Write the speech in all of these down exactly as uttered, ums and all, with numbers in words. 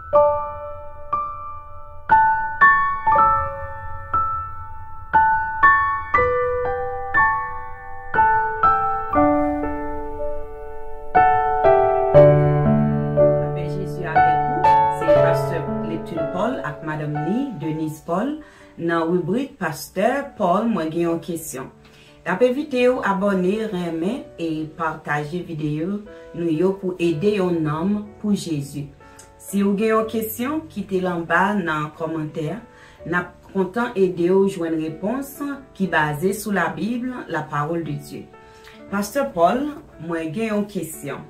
Lapè Jezi avèk ou, se pastè Leptune Paul ak madanm li, Denise Paul, nan ribrik Pastè Paul, mwen gen yon kesyon. N ap envite w abòne, renmen e pataje videyo nou yo pou ede yon nanm pou Jezi. Si w gen yon kesyon, kite l anba nan kòmantè. N ap kontan ede w jwenn repons ki baze sou Labib, la parole de Dieu. Pastè Paul, mwen gen yon kesyon.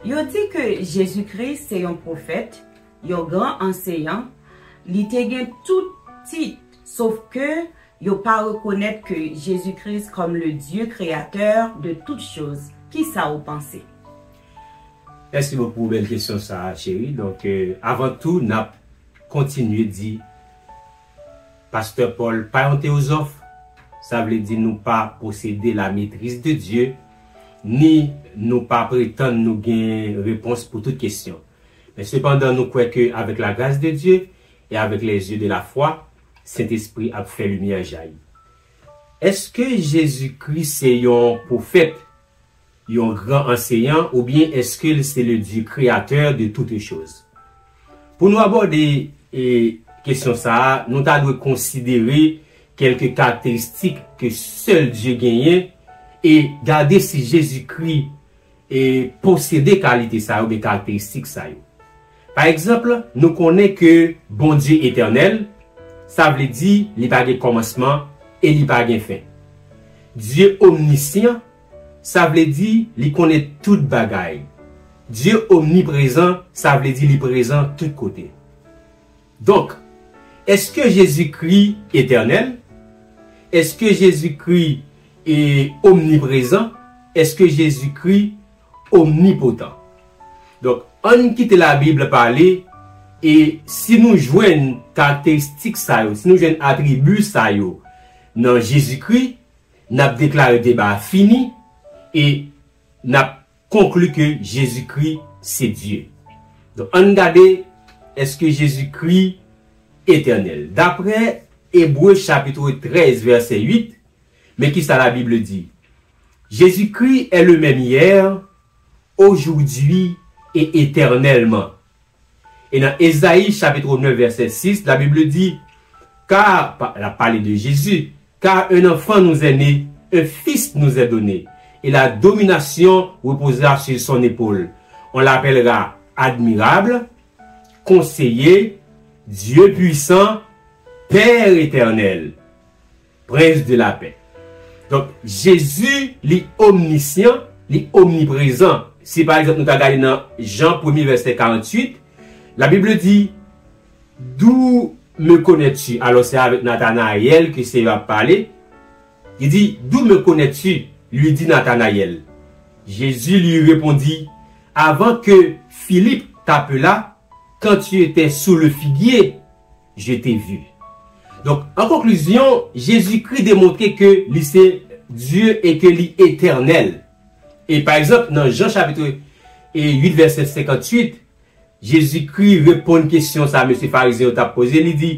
Yo di ke Jezikri se yon pwofèt, yon gran anseyan, li te gen tout tit, sof ke yo pa rekonèt ke Jezikri kòm le Dieu créateur de toutes choses. Kisa ou panse? Mèsi bokou pou bèl kesyon sa a, cheri. Donk, euh, avan tou, n ap kontinye di, Pastè Paul pa yon teyozòf, sa vle di nou pa posede la maîtrise de Dieu, ni nou pa pretann nou gen repons pou tout kesyon. Men sepandan, nou kwè ke avec la grâce de Dieu et avec les yeux de la foi, Sentespri ap fè limyè jayi. Èske Jezikri se yon pwofèt, yon gran anseyan, oubyen èske l se le Dieu créateur de toutes choses? Pou nou abòde e, kesyon sa a, nou ta dwe konsidere kèlke karakteristik ke sèl Dye genyen e gade si Jezikri e posede kalite sa yo, oubyen karakteristik sa yo. Pa egzanp, nou konnen ke Bondye etènèl, sa vle di li pa gen kòmansman e li pa gen fen. Dye omnisyan, sa vle di li konnen tout bagay. Dye omniprezan, sa vle di li prezan tout kote. Donk, èske Jezikri etènèl? Èske Jezikri e omniprezan? Èske Jezikri omnipotan? Donk, ann kite Labib pale, e si nou jwenn karakteristik sa yo, si nou jwenn atribi sa yo nan Jezikri, n ap deklare deba a fini e n ap konkli ke Jezikri se Dye. Donk, ann gade, èske Jezikri etènèl? Daprè Ebre chapit trèz, vèsè uit, men kisa Labib di? Jésus-Christ est le même hier, aujourd'hui et éternellement. E nan Ezayi chapit nèf, vèsè sis, Labib di, car, pa- l ap pale de Jezi, car un enfant nous est né, un fils nous est donné, et la domination reposera sur son épaule. On l'appellera admirable, conseiller, Dieu puissant, Père éternel, Prince de la paix. Donk, Jezi, li omnisyan, li omniprezan. Si, pa egzanp, nou ta gade nan Jan premye, vèsè karanntuit, Labib di, d'où me connais-tu? Alò, se avèk Natanayèl ke Seyè a ap pale. Li di, d'où me connais-tu? Lui dit Nathanaël. Jésus lui répondit, avant que Philippe t'appelât, quand tu étais sous le figuier, je t'ai vu. Donk, an konklizyon, Jezikri demontre ke li se Dye e ke li etènèl. E pa egzanp, nan Jan chapit uit, vèsè senkantuit, Jezikri reponn kesyon sa mesye Farizyen yo t ap poze. Li di,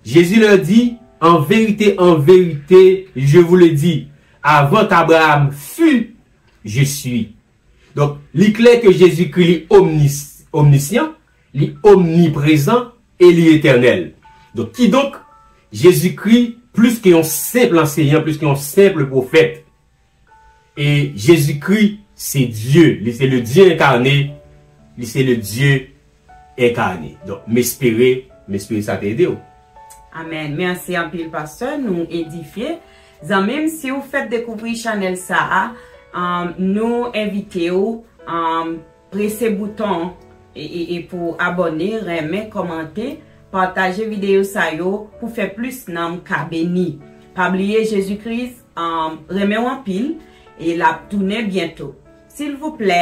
Jésus leur dit, en vérité, en vérité, je vous le dis, avant qu'Abraham fût, je suis. Donk, li klè ke Jezikri li omnis, omnisyan, li omniprezan e li etènèl. Donk, kidonk, Jezikri plis ke yon senp ansenyan, plis ke yon senp pwofèt. E Jezikri se Dye, li se le Dye enkane, li se le Dye enkane. Donk, m espere, m espere sa te ede w. Amèn. Mèsi anpil, pastè. Nou edifye. Zanmi m, si w fèk dekouvri chanèl sa a, um, nou envite w, um, prese bouton e, e, e pou abòne, renmen, kòmante, pataje videyo sa yo pou fè plis nanm ka beni. Pa bliye, Jezikri, um, renmen w anpil e l ap tounen byento. Silvouplè,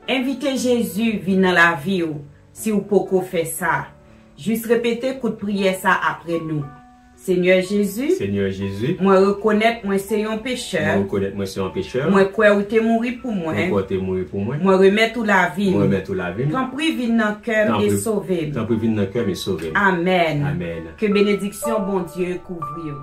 envite Jezi vin nan lavi w si w poko fè sa. Jis repete kout priyè sa apre nou. Senyè Jezi, Senyè Jezi, mwen rekonèt mwen se yon pechè. Mwen rekonèt mwen se yon pechè. Mwen kwè ou te mouri pou mwen. Mwen kwè ou te mouri pou mwen. Mwen remèt ou lavi m. Mwen remèt ou lavi m. Tanpri vin nan kè m e sove m. Tanpri vin nan kè m e sove m. Amèn. Amèn. Ke benediksyon Bondye kouvri w.